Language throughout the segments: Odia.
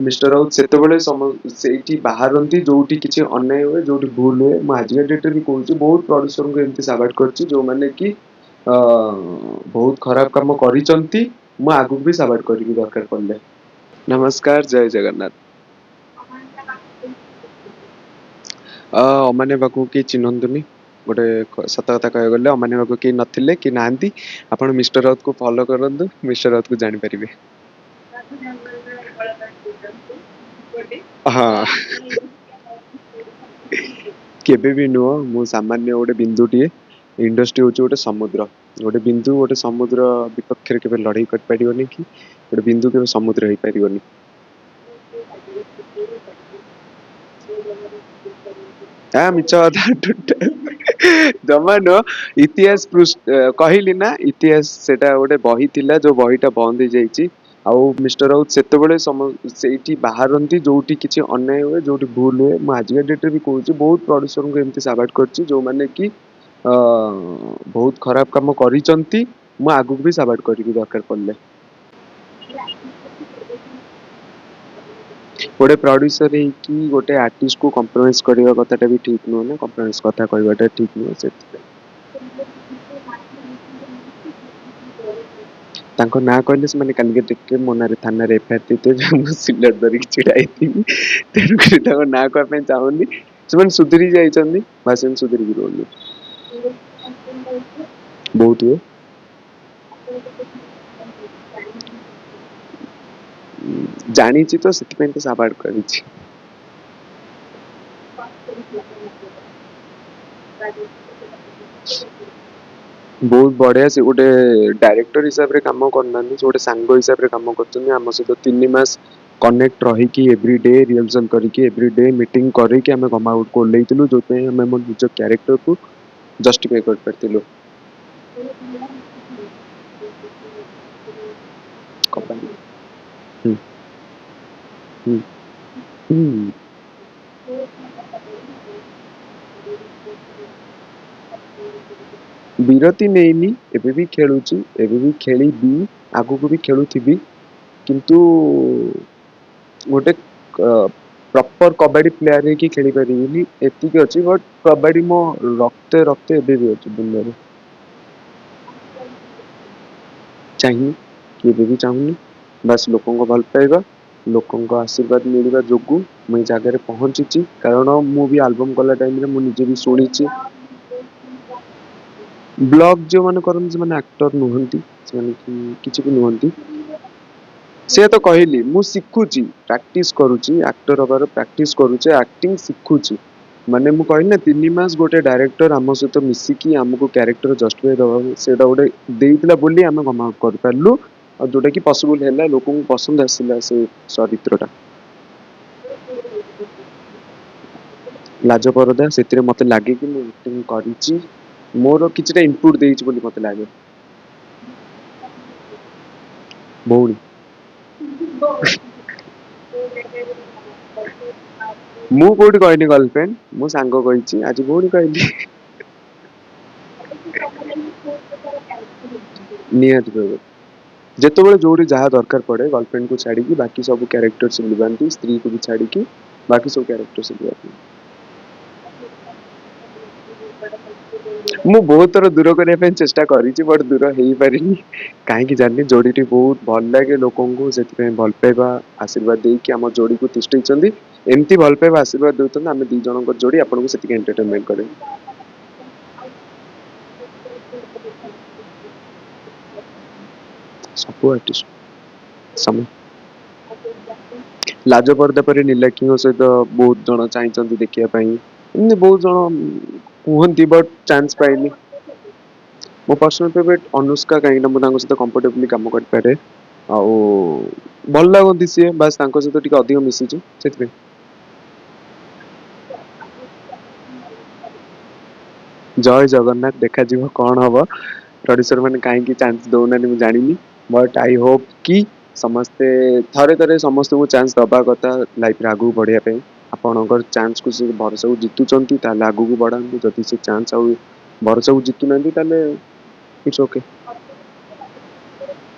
ମିଷ୍ଟର ରାଉତ ସେତେବେଳେ ସେଇଠି ବାହାରନ୍ତି ଯୋଉଠି କିଛି ଅନ୍ୟାୟ ହୁଏ, ଯୋଉଠି ଭୁଲ ହୁଏ। ମୁଁ ଆଜିକା ଡେଟ୍ରେ ବି କହୁଛି, ବହୁତ ପ୍ରଡ୍ୟୁସରଙ୍କୁ ଏମିତି ସାବାଡ କରିଛି ଯୋଉମାନେ କି ବହୁତ ଖରାପ କାମ କରିଛନ୍ତି। ମୁଁ ଆଗକୁ ବି ସାବାଡ କରିବି ଦରକାର ପଡ଼ିଲେ। ନମସ୍କାର, ଜୟ ଜଗନ୍ନାଥ। ଅମାନ୍ୟ ପାଖକୁ କେହି ଚିହ୍ନନ୍ତୁନି। ଗୋଟେ ସତ କଥା କହିବାକୁ ଗଲେ ଅମାନ୍ୟ ପାଖକୁ କେହି ନଥିଲେ କି ନାହାନ୍ତି। ଆପଣ ମିଷ୍ଟର ରାଉତକୁ ଫଲୋ କରନ୍ତୁ, ମିଷ୍ଟର ରାଉତକୁ ଜାଣିପାରିବେ। ହଁ, କେବେ ବି ନୁହଁ। ମୁଁ ସାମାନ୍ୟ ଗୋଟେ ବିନ୍ଦୁଟିଏ। ଇଣ୍ଡଷ୍ଟ୍ରି ହଉଛି ଗୋଟେ ସମୁଦ୍ର। ଗୋଟେ ବିନ୍ଦୁ ଗୋଟେ ସମୁଦ୍ର ବିପକ୍ଷରେ କେବେ ଲଢେଇ କରିପାରିବନି କି ଗୋଟେ ବିନ୍ଦୁ କେବେ ସମୁଦ୍ର ହେଇପାରିବନି। ମିଛ କଥା, ଜମା ନୁହଁ। ଇତିହାସ କହିଲି ନା, ଇତିହାସ ସେଟା ଗୋଟେ ବହି ଥିଲା, ଯୋଉ ବହିଟା ବନ୍ଦ ହେଇଯାଇଛି। ଆଉ ମିଷ୍ଟର ରାଉତ ସେତେବେଳେ ସେଇଠି ବାହାରନ୍ତି ଯୋଉଠି କିଛି ଅନ୍ୟାୟ ହୁଏ, ଯୋଉଠି ଭୁଲ ହୁଏ। ମୁଁ ଆଜିକା ଡେଟ୍ରେ ବି କହୁଛି, ବହୁତ ପ୍ରଡ୍ୟୁସରଙ୍କୁ ଏମିତି ସାବାଡ କରିଛି ଯୋଉମାନେ କି ବହୁତ ଖରାପ କାମ କରିଛନ୍ତି। ମୁଁ ଆଗକୁ ବି ସାବାଡ କରିବି ଦରକାର ପଡ଼ିଲେ। ଗୋଟେ ପ୍ରଡ୍ୟୁସର ହେଇକି ଗୋଟେ ଆର୍ଟିଷ୍ଟକୁ କମ୍ପ୍ରମାଇଜ କରିବା କଥାଟା ବି ଠିକ ନୁହଁ ନା, କମ୍ପ୍ରମାଇଜ କଥା କହିବାଟା ଠିକ ନୁହଁ। ସେଥିପାଇଁ ତାଙ୍କ ନାଁ କହିଲେ ସେମାନେ କାଲିକା ଡେଟ୍ରେ ମୋ ନାଁରେ ଥାନାରେ ଏଫଆଇଆର ଦେଇଦେବେ, ମୁଁ ସିଲଟ ଧରିକି ଛିଡ଼ା ହେଇଥିବି। ତେଣୁକରି ତାଙ୍କ ନାଁ କହିବା ପାଇଁ ଚାହୁଁନି। ସେମାନେ ସୁଧୁରି ଯାଇଛନ୍ତି, ବା ସେମାନେ ସୁଧୁରିକି ରୁହନ୍ତି। ବହୁତ ହୁଏ। ଜାଣିଛି ତ, ସେଥିପାଇଁ ତ ସାବାଡ କରିଛି। ବହୁତ ବଢିଆ। ସେ ଗୋଟେ ଡାଇରେକ୍ଟର ହିସାବରେ କାମ କରୁନାହାନ୍ତି, ସେ ଗୋଟେ ସାଙ୍ଗ ହିସାବରେ କାମ କରୁଛନ୍ତି। ଆମ ସହିତ 3 ମାସ କନେକ୍ଟ ରହିକି ଏଭ୍ରି ଡେ ରିହର୍ସାଲ କରିକି ଏଭ୍ରି ଡେ ମିଟିଂ କରିକି ଆମେ ଗମା ଆଉଟକୁ ଓହ୍ଲେଇଥିଲୁ, ଯୋଉଥିପାଇଁ ଆମେ ଆମ ନିଜ କ୍ୟାରେକ୍ଟରକୁ ଜଷ୍ଟିଫାଏ କରିପାରିଥିଲୁ। କବାଡି। ହୁଁ ହୁଁ ହୁଁ। ବିରତି ନେଇନି, ଏବେ ବି ଖେଳୁଛି, ଏବେ ବି ଖେଳିବି, ଆଗକୁ ବି ଖେଳୁଥିବି। କିନ୍ତୁ ଗୋଟେ ପ୍ରପର କବାଡି ପ୍ଲେୟାର ହେଇକି ଖେଳି ପାରିବିନି ଏତିକି ଅଛି। ବଟ୍ କବାଡି ମୋ ରକ୍ତେ ରକ୍ତେ ଏବେ ବି ଅଛି ଦୁନିଆରେ। ଚାହିଁନି, କେବେ ବି ଚାହୁଁନି। ବାସ୍ ଲୋକଙ୍କ ଭଲ ପାଇବା, ଲୋକଙ୍କ ଆଶୀର୍ବାଦ ମିଳିବା ଯୋଗୁଁ ମୁଁ ଏଇ ଜାଗାରେ ପହଞ୍ଚିଛି। କାରଣ ମୁଁ ବି ଆଲବମ୍ କଲା ଟାଇମ୍ରେ ମୁଁ ନିଜେ ବି ଶୁଣିଛି। ବ୍ଲଗ୍ ଯେଉଁମାନେ କରନ୍ତି ସେମାନେ ଆକ୍ଟର ନୁହନ୍ତି, ସେମାନେ କିଛି ବି ନୁହନ୍ତି। ସେ ତ କହିଲି, ମୁଁ ଶିଖୁଛି, ପ୍ରାକ୍ଟିସ କରୁଛି, ଆକ୍ଟର ହବାର ପ୍ରାକ୍ଟିସ କରୁଛି, ଆକ୍ଟିଂ ଶିଖୁଛି। ମାନେ ମୁଁ କହିଲି ନା, 3 ମାସ ଗୋଟେ ଡାଇରେକ୍ଟର ଆମ ସହିତ ମିଶିକି ଆମକୁ କ୍ୟାରେକ୍ଟର ଜଷ୍ଟିଫାଇ ଦେବାକୁ ସେଇଟା ଗୋଟେ ଦେଇଥିଲା ବୋଲି ଆମେ କମ୍ ଆଉଟ୍ କରିପାରିଲୁ, ଆଉ ଯୋଉଟା କି ପସିବଲ ହେଲା, ଲୋକଙ୍କୁ ପସନ୍ଦ ଆସିଲା ସେ ଚରିତ୍ରଟା। ଲାଜ ପରଦା, ସେଥିରେ ମତେ ଲାଗେ କି ମୁଁ ଆକ୍ଟିଂ କରିଛି, ମୋର କିଛିଟା ଇନପୁଟ ଦେଇଛି ବୋଲି ମତେ ଲାଗେ। ଭଉଣୀ। ମୁଁ କୋଉଠି କହିନି ଗର୍ଲଫ୍ରେଣ୍ଡ, ମୁଁ ସାଙ୍ଗ କହିଛି, ଆଜି ଭଉଣୀ କହିଲି। ନିହାତି ଭାବେ ଯେତେବେଳେ ଯୋଉଠି ଯାହା ଦରକାର ପଡେ, ଗର୍ଲଫ୍ରେଣ୍ଡକୁ ଛାଡିକି ବାକି ସବୁ କ୍ୟାରେକ୍ଟର ସେ ନିଭାନ୍ତି, ସ୍ତ୍ରୀକୁ ବି ଛାଡିକି ବାକି ସବୁ କ୍ୟାରେକ୍ଟର ସେ ନିଭାନ୍ତି। ମୁଁ ବହୁତ ଥର ଦୂର କରିବା ପାଇଁ ଚେଷ୍ଟା କରିଛି, ବଟ୍ ଦୂର ହେଇପାରିନି, କାହିଁକି ଜାଣିନି। ଯୋଡ଼ିଟି ବହୁତ ଭଲ ଲାଗେ ଲୋକଙ୍କୁ, ସେଥିପାଇଁ ଭଲ ପାଇବା ଆଶୀର୍ବାଦ ଦେଇକି ଆମ ଯୋଡ଼ିକୁ ତିଷ୍ଠେଇଛନ୍ତି। ଏମିତି ଭଲ ପାଇବା ଆଶୀର୍ବାଦ ଦଉଛନ୍ତି, ଆମେ 2 ଜଣଙ୍କ ଯୋଡ଼ି ଆପଣଙ୍କୁ ସେତିକି ଏଣ୍ଟରଟେନମେଣ୍ଟ କରେ। ସବୁ ଆର୍ଟିଷ୍ଟ ସମ ଲାଜ ପରଦା ପରେ ନୀଲାକ୍ଷୀଙ୍କ ସହିତ ବହୁତ ଜଣ ଚାହିଁଛନ୍ତି ଦେଖିବା ପାଇଁ, ଏମିତି ବହୁତ ଜଣ କୁହନ୍ତି, ବଟ୍ ଚାନ୍ସ ପାଇନି। ମୋ ପର୍ସନାଲ ଫେଭରେଟ୍ ଅନୁଷ୍କା, କାହିଁକିନା ମୁଁ ତାଙ୍କ ସହିତ କମ୍ଫର୍ଟେବଲି କାମ କରିପାରେ ଆଉ ଭଲ ଲାଗନ୍ତି ସିଏ, ବାସ୍ ତାଙ୍କ ସହିତ ଟିକେ ଅଧିକ ମିଶିଛି ସେଥିପାଇଁ। ଜୟ ଜଗନ୍ନାଥ, ଦେଖାଯିବ କଣ ହବ। ପ୍ରଡ୍ୟୁସର ମାନେ କାହିଁକି ଚାନ୍ସ ଦଉନାହାନ୍ତି ମୁଁ ଜାଣିନି, ବଟ୍ I Hope କି ସମସ୍ତେ ଥରେ ଥରେ ସମସ୍ତଙ୍କୁ ଚାନ୍ସ ଦବା କଥା ଲାଇଫରେ ଆଗକୁ ବଢିବା ପାଇଁ। ଆପଣଙ୍କର ଚାନ୍ସକୁ ସେ ଭରସାକୁ ଜିତୁଛନ୍ତି ତାହେଲେ ଆଗକୁ ବଢାନ୍ତୁ, ଯଦି ସେ ଚାନ୍ସ ଆଉ ଭରସାକୁ ଜିତୁନାହାନ୍ତି ତାହେଲେ it's okay.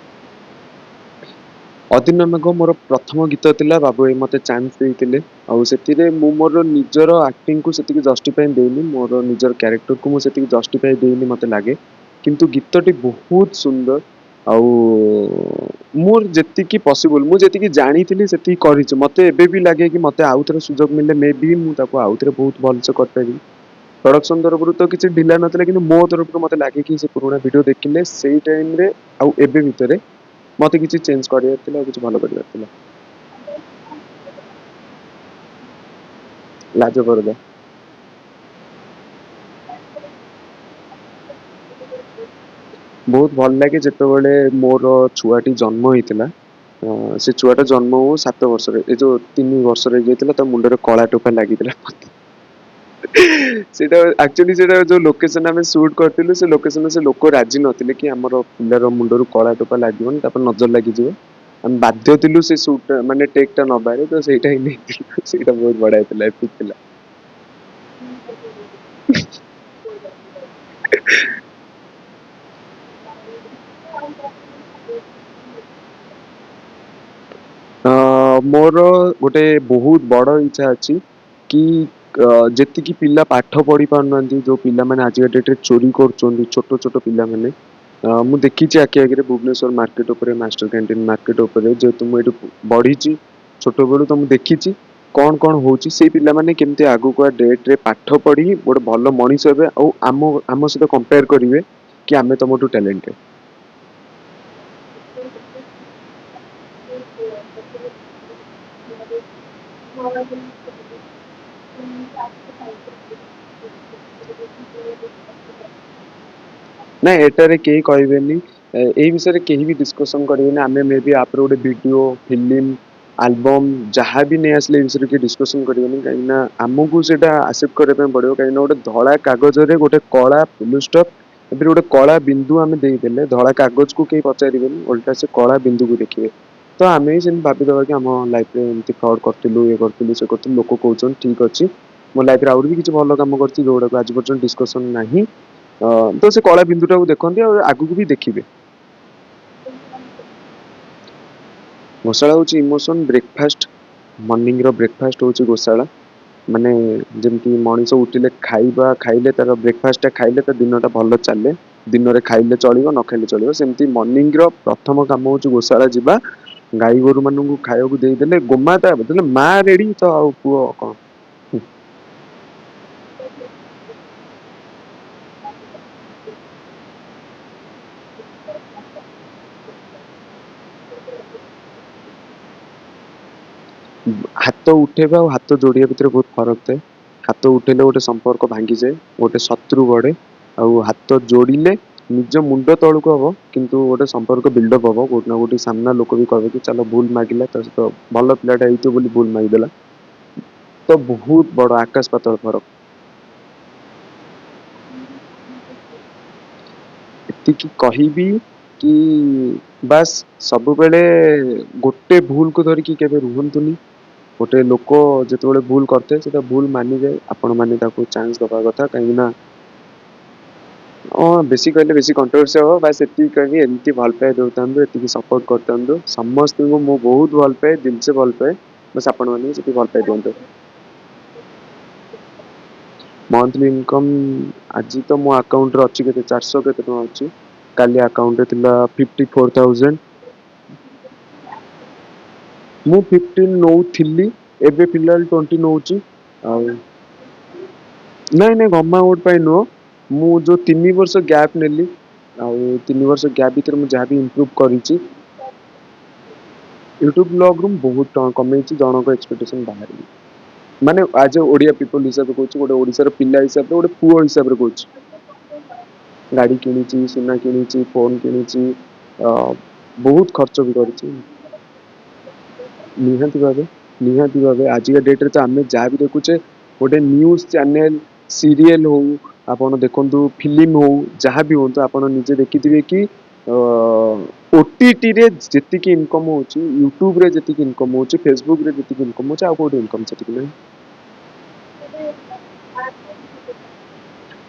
ଅଦିନ ମେଘ ମୋର ପ୍ରଥମ ଗୀତ ଥିଲା। ବାବୁ ଭାଇ ମତେ ଚାନ୍ସ ଦେଇଥିଲେ, ଆଉ ସେଥିରେ ମୁଁ ମୋର ନିଜର ଆକ୍ଟିଂକୁ ସେତିକି ଜଷ୍ଟିଫାଇ ଦେଇନି, ମୋର ନିଜର କ୍ୟାରେକ୍ଟରକୁ ମୁଁ ସେତିକି ଜଷ୍ଟିଫାଇ ଦେଇନି ମତେ ଲାଗେ। କିନ୍ତୁ ଗୀତଟି ବହୁତ ସୁନ୍ଦର, ଆଉ ମୋର ଯେତିକି ପସିବଲ, ମୁଁ ଯେତିକି ଜାଣିଥିଲି ସେତିକି କରିଛି। ମତେ ଏବେ ବି ଲାଗେ କି ମତେ ଆଉଥରେ ସୁଯୋଗ ମିଳିଲେ ମେ ବି ମୁଁ ତାକୁ ଆଉଥରେ ବହୁତ ଭଲସେ କରିପାରିବି। ପ୍ରଡକ୍ସନ ତରଫରୁ ତ କିଛି ଢିଲା ନଥିଲା, କିନ୍ତୁ ମୋ ତରଫରୁ ମତେ ଲାଗେ କି ସେ ପୁରୁଣା ଭିଡିଓ ଦେଖିଲେ ସେଇ ଟାଇମରେ ଆଉ ଏବେ ଭିତରେ ମତେ କିଛି ଚେଞ୍ଜ କରିବାର ଥିଲା ଆଉ କିଛି ଭଲ କରିବାର ଥିଲା। ଲାଜ ପରଦା। ବହୁତ ଭଲ ଲାଗେ ଯେତେବେଳେ ମୋର ଛୁଆଟି ଜନ୍ମ ହେଇଥିଲା। ସେ ଛୁଆଟା ଜନ୍ମ ହଉ 7 ବର୍ଷରେ, ଏ ଯୋଉ 3 ବର୍ଷରେ ହେଇଯାଇଥିଲା, ତା ମୁଣ୍ଡରେ କଳା ଟୋପା ଲାଗିଥିଲା। ସେଇଟା ଆକ୍ଚୁଆଲି ସେଇଟା ଯୋଉ ଲୋକେସନ ଆମେ ସୁଟ୍ କରିଥିଲୁ, ସେ ଲୋକେସନରେ ସେ ଲୋକ ରାଜି ନଥିଲେ କି ଆମର ପିଲାର ମୁଣ୍ଡରୁ କଳା ଟୋପା ଲାଗିବନି, ତାପରେ ନଜର ଲାଗିଯିବ। ଆମେ ବାଧ୍ୟ ଥିଲୁ ସେ ସୁଟ୍ ମାନେ ଟେକ୍ ଟା ନବାରେ, ତ ସେଇଟା ହିଁ ନେଇଥିଲୁ। ସେଇଟା ବହୁତ ବଢିଆ ଥିଲା, ଏପିକ୍ ଥିଲା। ମୋର ଗୋଟେ ବହୁତ ବଡ ଇଚ୍ଛା ଅଛି କି ଯେତିକି ପିଲା ପାଠ ପଢି ପାରୁନାହାନ୍ତି, ଯୋଉ ପିଲାମାନେ ଆଜିକା ଡେଟ୍ରେ ଚୋରି କରୁଛନ୍ତି, ଛୋଟ ଛୋଟ ପିଲାମାନେ, ମୁଁ ଦେଖିଛି ଆଖି ଆଗରେ ଭୁବନେଶ୍ୱର ମାର୍କେଟ ଉପରେ, ମାଷ୍ଟର କ୍ୟାଣ୍ଟିନ୍ ମାର୍କେଟ ଉପରେ, ଯେହେତୁ ମୁଁ ଏଇଠୁ ବଢିଛି ଛୋଟବେଳୁ, ତ ମୁଁ ଦେଖିଛି କଣ କଣ ହଉଛି। ସେଇ ପିଲାମାନେ କେମିତି ଆଗକୁ ଡେଟ୍ରେ ପାଠ ପଢି ଗୋଟେ ଭଲ ମଣିଷ ହେବେ, ଆଉ ଆମ ସହିତ କମ୍ପେୟାର କରିବେ କି ଆମେ ତମଠୁ ଟ୍ୟାଲେଣ୍ଟେଡ୍। ନାଇଁ, ଏଟାରେ କେହି କହିବେନି, ଏଇ ବିଷୟରେ କେହି ବି ଡିସ୍କସନ କରିବେନି। ଆମେ ମେ ବି ଆପରେ ଗୋଟେ ଭିଡିଓ, ଫିଲ୍ମ, ଆଲବମ୍ ଯାହା ବି ନେଇ ଆସିଲେ ଏ ବିଷୟରେ କେହି ଡିସ୍କସନ କରିବେନି, କାହିଁକିନା ଆମକୁ ସେଇଟା ଆକ୍ସେପ୍ଟ କରିବା ପାଇଁ ପଡିବ। କାହିଁକିନା ଗୋଟେ ଧଳା କାଗଜରେ ଗୋଟେ କଳା ଫୁଲଷ୍ଟପ୍, ଏଥିରେ ଗୋଟେ କଳା ବିନ୍ଦୁ ଆମେ ଦେଇଦେଲେ ଧଳା କାଗଜକୁ କେହି ପଚାରିବେନି, ଓଲଟା ସେ କଳା ବିନ୍ଦୁକୁ ଦେଖିବେ। ତ ଆମେ ବି ସେମିତି ଭାବିଦେବା କି ଆମ ଲାଇଫରେ ଏମିତି ଫ୍ରଡ୍ କରିଥିଲୁ, ଇଏ କରିଥିଲୁ, ସେ କରିଥିଲୁ, ଲୋକ କହୁଛନ୍ତି ଠିକ ଅଛି। ମୋ ଲାଇଫରେ ଆହୁରି ବି କିଛି ଭଲ କାମ କରିଛି ଯୋଉଗୁଡାକୁ ଆଜି ପର୍ଯ୍ୟନ୍ତ ଡିସ୍କସନ ନାହିଁ। ତ ସେ କଳା ବିନ୍ଦୁଟାକୁ ଦେଖନ୍ତି ଆଉ ଆଗକୁ ବି ଦେଖିବେ। ଗୋଶାଳା ହଉଛି ଇମୋସନ। ବ୍ରେକଫାଷ୍ଟ, ମର୍ଣ୍ଣିଂର ବ୍ରେକଫାଷ୍ଟ ହଉଛି ଗୋଶାଳା। ମାନେ ଯେମିତି ମଣିଷ ଉଠିଲେ ଖାଇବା ଖାଇଲେ, ତାର ବ୍ରେକଫାଷ୍ଟଟା ଖାଇଲେ ତା ଦିନଟା ଭଲ ଚାଲେ। ଦିନରେ ଖାଇଲେ ଚଳିବ, ନ ଖାଇଲେ ଚଳିବ, ସେମିତି ମର୍ଣ୍ଣିଂର ପ୍ରଥମ କାମ ହଉଛି ଗୋଶାଳା ଯିବା, ଗାଈ ଗୋରୁ ମାନଙ୍କୁ ଖାଇବାକୁ ଦେଇଦେଲେ ଗୋମାତା ଦେଲେ ମା ରେଡି, ତ ଆଉ ପୁଅ କଣ। ହାତ ଉଠେଇବା ଆଉ ହାତ ଯୋଡ଼ିବା ଭିତରେ ବହୁତ ଫରକ ଥାଏ। ହାତ ଉଠେଇଲେ ଗୋଟେ ସମ୍ପର୍କ ଭାଙ୍ଗିଯାଏ, ଗୋଟେ ଶତ୍ରୁ ବଢେ, ଆଉ ହାତ ଯୋଡ଼ିଲେ ନିଜ ମୁଣ୍ଡ ତଳକୁ ହବ, କିନ୍ତୁ ଗୋଟେ ସମ୍ପର୍କ ବିଲ୍ଡଅପ୍ ହବ। କୋଉଠି ନା କୋଉଠି ସାମ୍ନା ଲୋକ ବି କହିବେ କି ଚାଲ ଭୁଲ ମାଗିଲା, ତା ସହିତ ଭଲ ପିଲାଟା ହେଇଥିବ ବୋଲି ଭୁଲ ମାଗିଦେଲା। ତ ବହୁତ ବଡ ଆକାଶ ପାତାଳ ଫରକ। ଏତିକି କହିବି କି ବାସ୍ ସବୁବେଳେ ଗୋଟେ ଭୁଲକୁ ଧରିକି କେବେ ରୁହନ୍ତୁନି। ଗୋଟେ ଲୋକ ଯେତେବେଳେ ଭୁଲ କରିଥାଏ ସେଟା ଭୁଲ ମାନିଯାଏ, ଆପଣମାନେ ତାକୁ ଚାନ୍ସ ଦବା କଥା। କାହିଁକି ନା ହଁ, ବେଶୀ କହିଲେ ବେଶୀ କଣ୍ଟ୍ରୋଭର୍ସି ହବ। ବାସ୍ ଏତିକି କହିବି, ଏମିତି ଭଲ ପାଇ ଦଉଥାନ୍ତୁ, ଏତିକି ସପୋର୍ଟ କରିଥାନ୍ତୁ ସମସ୍ତଙ୍କୁ। ମୁଁ ବହୁତ ଭଲ ପାଏ, ଦିଲସେ ଭଲ ପାଏ, ବାସ୍ ଆପଣମାନେ ବି ସେତିକି ଭଲ ପାଇ ଦିଅନ୍ତୁ। ମନ୍ଥଲି ଇନକମ୍ ଆଜି ତ ମୋ ଆକାଉଣ୍ଟରେ ଅଛି କେତେ, 400 କେତେ ଟଙ୍କା ଅଛି। କାଲି ଆକାଉଣ୍ଟରେ ଥିଲା 54,000। ମୁଁ 15 ନଉଥିଲି, ଏବେ ଫିଲହାଲ 20 ନଉଛି। ଆଉ ନାଇଁ ନାଇଁ, ଗମା ଭୋଟ ପାଇଁ ନୁହଁ। ମୁଁ ଯୋଉ 3 ବର୍ଷ ଗ୍ୟାପ୍ ନେଲି, ଆଉ 3 ବର୍ଷ ଗ୍ୟାପ୍ ଭିତରେ ମୁଁ ଯାହା ବି ଇମ୍ପ୍ରୁଭ୍ କରିଛି, ୟୁଟ୍ୟୁବ ବ୍ଲଗରୁ ମୁଁ ବହୁତ ଟଙ୍କା କମେଇଛି, ଜଣଙ୍କ ଏକ୍ସପେକ୍ଟେସନ ବାହାରେ। ମାନେ ଆଜ ଏ ଓଡ଼ିଆ ପିପଲ ହିସାବରେ କହୁଛି, ଗୋଟେ ଓଡ଼ିଶାର ପିଲା ହିସାବରେ, ଗୋଟେ ପୁଅ ହିସାବରେ କହୁଛି। ଗାଡ଼ି କିଣିଛି, ସୁନା କିଣିଛି, ଫୋନ କିଣିଛି, ବହୁତ ଖର୍ଚ୍ଚ ବି କରିଛି। ନିହାତି ଭାବେ, ନିହାତି ଭାବେ। ଆଜିକା ଡେଟ୍ରେ ତ ଆମେ ଯାହା ବି ଦେଖୁଛେ, ଗୋଟେ ନ୍ୟୁଜ୍ ଚ୍ୟାନେଲ, ସିରିଏଲ ହଉ, ଆପଣ ଦେଖନ୍ତୁ, ଫିଲ୍ମ ହଉ, ଯାହା ବି ହୁଅନ୍ତୁ, ଆପଣ ନିଜେ ଦେଖିଥିବେ କି ଓଟିଟିରେ ଯେତିକି ଇନକମ୍ ହଉଛି, ୟୁଟ୍ୟୁବରେ ଯେତିକି ଇନକମ୍ ହଉଛି, ଫେସବୁକରେ ଯେତିକି ଇନକମ୍ ହଉଛି, ଆଉ କୋଉଠି ଇନକମ୍ ସେତିକି ନାହିଁ।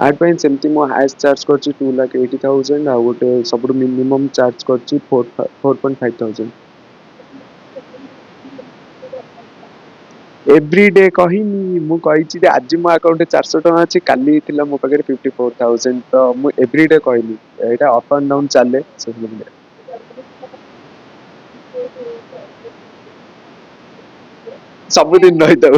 ଆଡ୍ ପାଇଁ ସେମିତି ମୁଁ ହାଏଷ୍ଟ ଚାର୍ଜ କରିଛି 2,80,000, ଆଉ ଗୋଟେ ସବୁଠୁ ମିନିମମ୍ ଚାର୍ଜ କରିଛି 4.5 ଥାଉଜେଣ୍ଡ। ଏଭ୍ରି ଡେ କହିନି। ମୁଁ କହିଛି ଯେ ଆଜି ମୋ ଆକାଉଣ୍ଟରେ 400 ଟଙ୍କା ଅଛି, କାଲି ଥିଲା ମୋ ପାଖରେ 54,000। ତ ମୁଁ ଏଭ୍ରି ଡେ କହିନି, ଏଇଟା ଅପ୍ ଆଣ୍ଡ ଡାଉନ୍ ଚାଲେ ସେମିତି। ସବୁଦିନ ରହିଥାଉ।